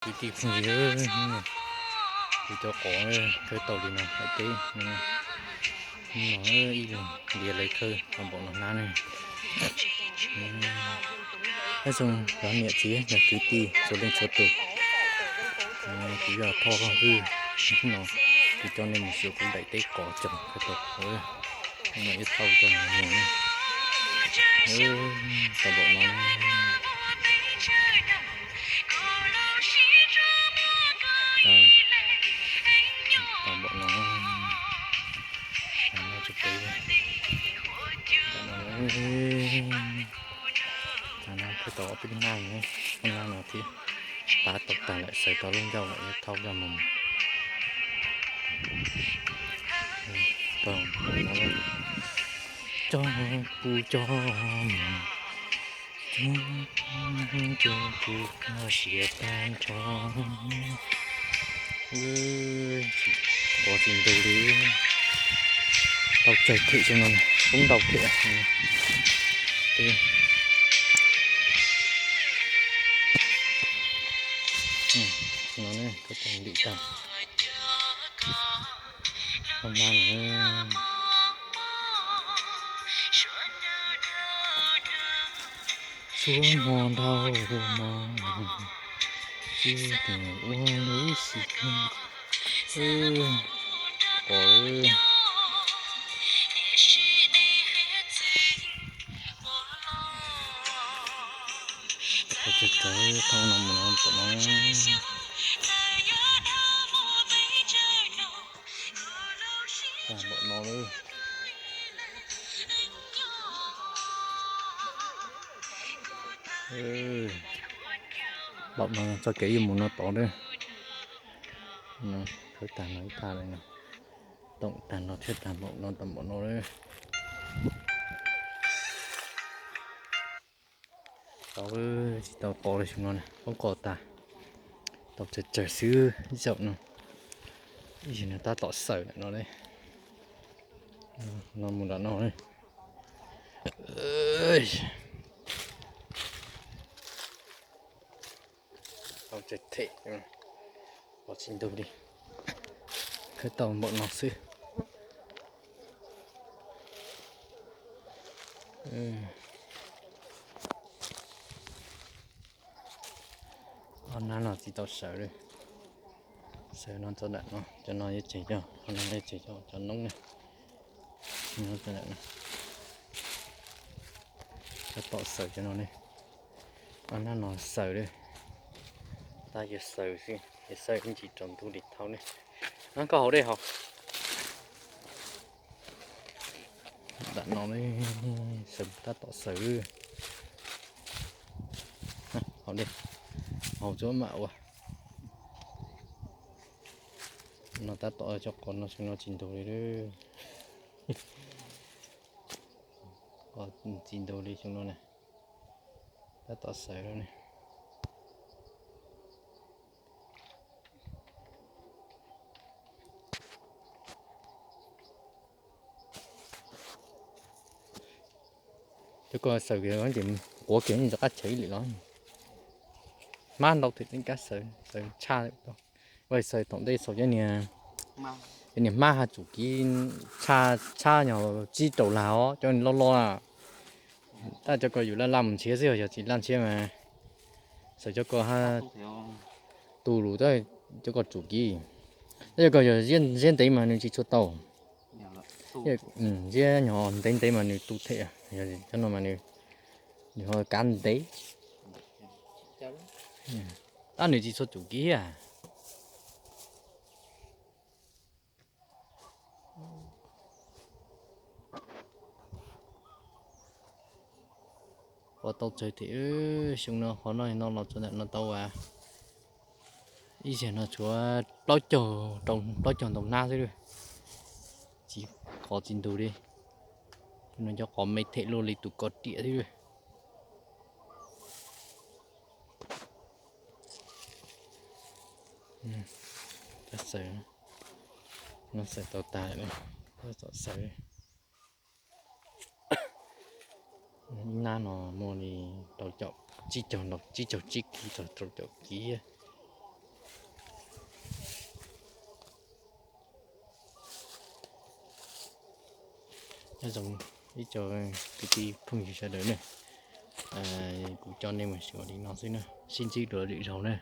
Kwv tij phooj ywg, kuv cov qos khawb tau li no hais teb no, ib leeg ntiav lawv khawb tau npaum no hnab ne. Nyob zoo cov niam txiv kwv tij txhua leej txhua tus, kuv yog Thoj Vwj no, kuv coj nej mus xyuas kuv daim teb qos cog khawb tau qos, ib thauj coj mus mus tau npaum no. Tau npaum no, tau no, tau no khawb tau ob peb hnab, ob hnab no thiab. Tav tau tag lawm, xaws tau lub ncauj lawm, yuav thauj coj mus cog pub cog mus, cog pub cog siav tag nrho. Qos tsis ntug li, tau tsawg them xyoo no, poob ntau them. No ne, khawb tau ntim tag. Suab hmo ntau hmo, tsis mus ua lub si pom tau txawv txawv thaum no mus no tom no. Tag npaum no lawm. Npaum no txoj kev yuav mus no tod lawm. Khawb tag no ib thaj lawm no, toom tag no thiab tag npaum no tau npaum no lawm. Tau, tsis tau qos li xyoo no, poob qos tag. Tau tsawg tsawg xwb ib zaug no. Ib zaug no tab tom xaws ntawm no ne. No mus nram no ne. Tau tsawg them, qos tsis ntug li. Khawb tau npaum no xwb. Ob hnab no tsis tau xaws li. Xaws no txog nram no, cov no yuav tseg coj, cov no yuav tseg coj, cov noob ne. Tab tom xaws cov no ne. Ob hnab no xaws li. Tab yuav xaws xwb, yuav xaws ib ntsis rau ntuj li thauj ne. Koj haus dej haus. Nram no xaws, tab tom xaws. Haus dej, haus tsuab mam ua. No tab tom cov qos no xyoo no tsis ntug li. Qos tsis ntug li xyoo no na. Tab tom xaws lawm ne. Cov ko xaws kiag ces quav kiag rov qab tshev ib lwm los. Hmab ntau thiab, tseem kab xaws, xaws tshaj. Vaj xaws thaum ntej xaus cov niag, cov niag hmab ha tsum kiv tshaj, tshaj nyog tsib rau lag os, cov loj loj na. Tab cov ko yus laj laj mus nrhiav xwb, yog tsis laj nrhiav mas xaws cov ko ha tu lus tab, cov ko tsum kiv. Tab cov ko yog ziab ntev mas nws tsis tshua tau. Ziab nyog ntev ntev mas nws tu them, yog cov no mas nws, nws ho kav ntev. Tab nws tsis tshua tsum kiv thiab. Qos tau tsawg thiab, xyoo no qhov no no los txog ntawm no tau as ib zaug no tshuav plaub caug, plaub caug ntau hnab xwb. Tsis, qos tsis ntug li. No cov qos me them luaj li tus ko riam xwb. Xaws, no xaws tau tag lawm, tab tom xaws. Ib hnab no muaj li rau caum, tsib caug, tsib caug tsib kiv txog rau caum kiv. Nyob zoo ib tsoom kwv tij phooj ywg sawv daws na, kuv coj nej mus xyuas li no xwb na, sib ntsib dua lwm zaug na.